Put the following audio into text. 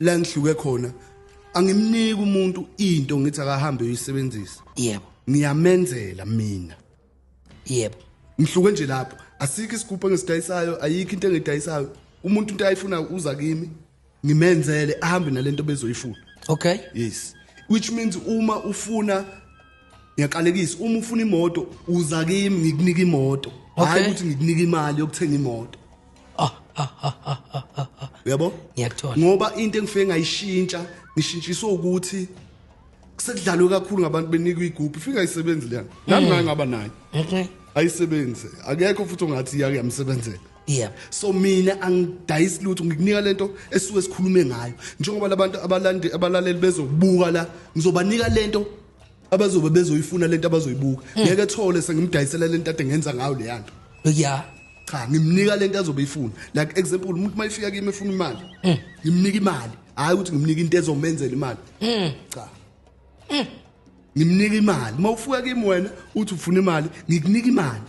La ngihluke khona, angimniki umuntu into ngithi akahambe uyisebenzise. Ngiyamenzela mina. Ngihluke nje lapho. Asikho isigubhu engisidayisayo, ayikho into engidayisayo. Umuntu into ayifuna uza kimi, ngimenzele, ahambe nalento bezoyifuna. Yes, which means uma ufuna, ngiyaqalekisa, uma ufuna imoto uza kimi, ngikunika imoto, hayi ukuthi ngikunika imali yokuthenga imoto. Uyabo? Ngiyakuthola. Ngoba into engifike ngayishintsha, ngishintshiswe ukuthi sekudlalwe kakhulu ngabantu benikwa igubhu, ifika ayisebenzi leyana. Nami ngake ngaba nayo. Ayisebenzi, akekho futhi ongathi iyake yamsebenzela. So mina angidayisi lutho, ngikunika lento esuke sikhulume ngayo. Njengoba labantu abalandi, abalaleli bezobuka la, ngizobanika lento abazobe bezoyifuna, lento abazoyibuka. Ngeke thole sengimdayisela lento ade ngenza ngayo leya nto. Cha, ngimnika lento azobe ifuna. Like example, umuntu mayifika kimi efuna imali, ngimnika imali, hayi ukuthi ngimnika into ezomenzela imali. Cha, ngimnika imali. Mawufika kimi wena uthi ufuna imali, ngikunika imali.